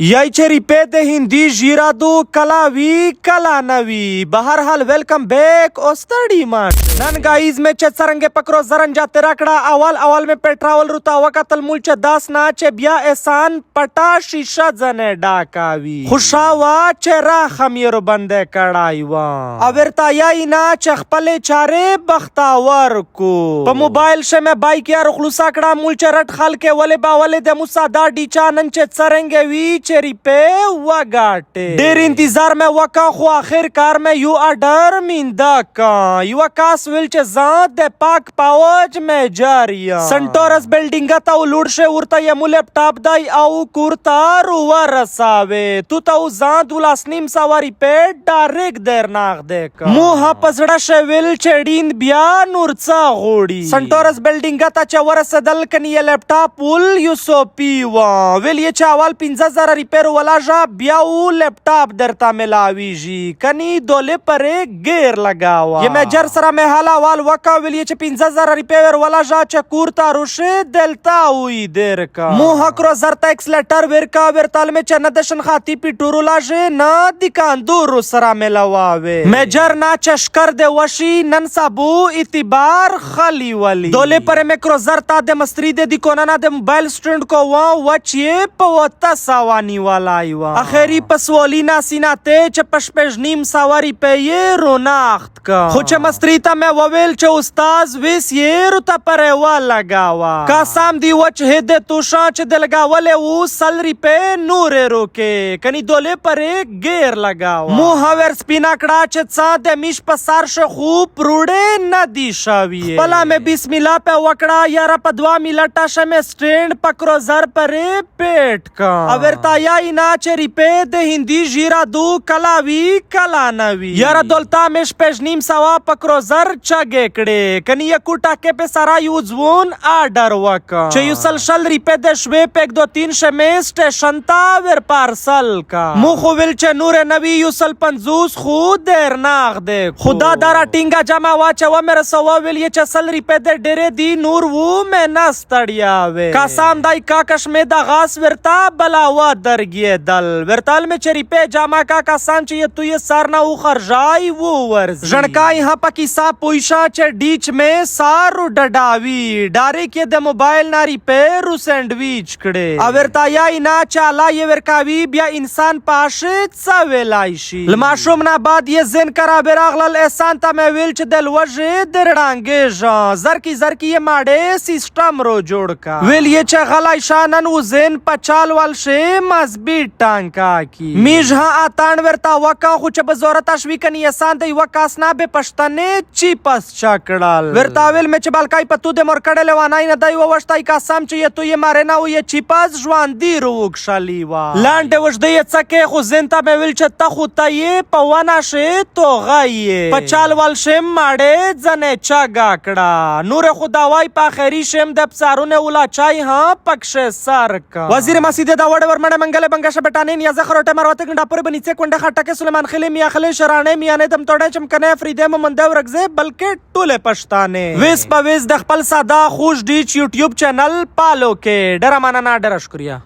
یای چې ریپې د هندي ژیرا دو کلا وی کلا نه وی. بهر حال ویلکم بیک او ستړي ماش. نن گایز مې چې څرنګه پکرو زرنجا تیرا کړه، اول اول مې پیټراول روتا وکتل، مول چې داس نه چې بیا احسان پټا شیشه ځنه ډاکاوي، خوشا وا چې را خمیرو بندې کړای وا او ورته یای نه چې خپلې چارې بختاور کو. په موبایل شه مې بایک یار خلوصا کړه، مول چې رټ خلک ولې با ولې د موسی دا ډیچا نن چې څرنګه وی چې ریپې وګاټې. ډېر انتظار مې وکا، خو اخر کار مې یو ارډر مینده کا. یو کاس ویل چې ځان د پاک پاوج میجر یا سنټورس بلډینګ ته ولوړ شي، ورته یې مو لپټاپ دی او کور ته ورساوي، تو ته ځان 12.5 روپې ډایرکټ درناغ دی کا. مو ها پزړه شویل چې ډین بیا نور څه غوړي. سنټورس بلډینګ ته چې ورسېدل، کني یې لپټاپ ول یو سوپی و، ویل یې چې اول 5000 روپې ولاژه، بیا و لپټاپ درته ملاویږي، کني دولې پرې ګیر لګاوه. یې میجر سره مې حال احوال وکا، ویل یې چې 5000 روپې ور ولاژه چې کور ته روشې دلته وی درکا. مو هکرو زر ته اکسلیټر ورکا، ورتال مې چې نه د شنخاتی پیټورو لاژه نه دکاندورو سره ملاواوي. میجر نا چشکر د وشي، نن سبو اعتبار خلی ولی. دولې پر مې کروزر تا د مستری د دکانه نه د موبایل سټینډ کو وا وچ یې په وته سوانی والای وا. اخري پسولی ناسیناته چې 5.5 روپې یې روناخت کا. خو چې مستری ته مې وویل چې استاد ویس یې روته پرې ولګاوه، قسم دی وچ هد توشا چې د لګاولې و 100 روپې نورې روکې، کني دولې پرې ګیر لګاوه. مو هاور سپینا کړه چې څه د میش په سر شه خو پروړې نه دی شوي. خپله مې بسم الله په وکړه، یاره په 2 ملټه شه مې سټینډ په کروزر پرې پیټ کا. او ورته یای نه چې ریپې د هندي ژیرا دو کلا وی کلا نه وی. یاره دولتا مې 6.5 په کروزر چګې کړې، کني یکو ټاکې په سره یو ځوان آرډر وکا چې یو 120 روپې د شوې په 1 2 3 شمې سټیشن ته ور پارسل کا. مو خو ویل چې نور نه وی، 150 خو درناغ دی. خدا دارا ټینګه جمع واچوه مې رسوه، ویل یې چې 100 روپې د ډېرې دي، نور وو مې نه ستړیاوې. قسم دی کاکش مې د غاس ورته بلاوه درګېدل، ورتال مې چې روپې جمع کا، قسم چې یې تو یې سر نه وخرژای وو ورځي. ژڼکای ها په کیسه پویشا چې ډیچ مې سارو ډډاوي، ډایرک یې د موبایل نه روپې رو سینډویچ کړې. او ورته یای نه چې الله یې ورکاوي، بیا انسان پاشه څه ویلای شي؟ له ماشوم نه بعد یې ذهن کرابې راغلل. احسان ته مې ویل چې د لوږې درړانګېږه، زرکي زرکي یې ماډې سیسټم رو جوړ کا. ویل یې چې غلی شه، نن و ذهن په چال وال شي مزبي ټانکا کی. میژ ها اتان ورته وکا، خو چې په زوره تشوي، کني احسان دی وکاس نه به پښتنې چی پس چکړل. ورته ویل مې چې بالکای په تو د مور کړې لوانای نه دی ووشتای، قسم چې یې تو یې مارې نه و یې چی پس ژوندي روکښلي وه. لاندې وژدې یې څکې، خو ذهن ته مې ویل چې ته خو ته یې په ونه شې توغه یې په چال وال شم ماړې ځنې چګه کړه. نور خو دا وای په اخري شم د پسارونه ولا چای ها پکښې سر کا. وزیر مسجد دا وړ ورمړه منګله بنګشه بټانې نیازه خروټه مروته ګنډاپور بنیڅه کونډه خټکه سلیمان خېلې میاخلې شرانې میانې دم توړې چمکنې افریدې ممنده ورکزه بلکې ټوله پښتانه ویس په ویس د خپل ساده خوش ډیچ یوټیوب چینل پالو کې. ډېره مننه، ډېره شکریه.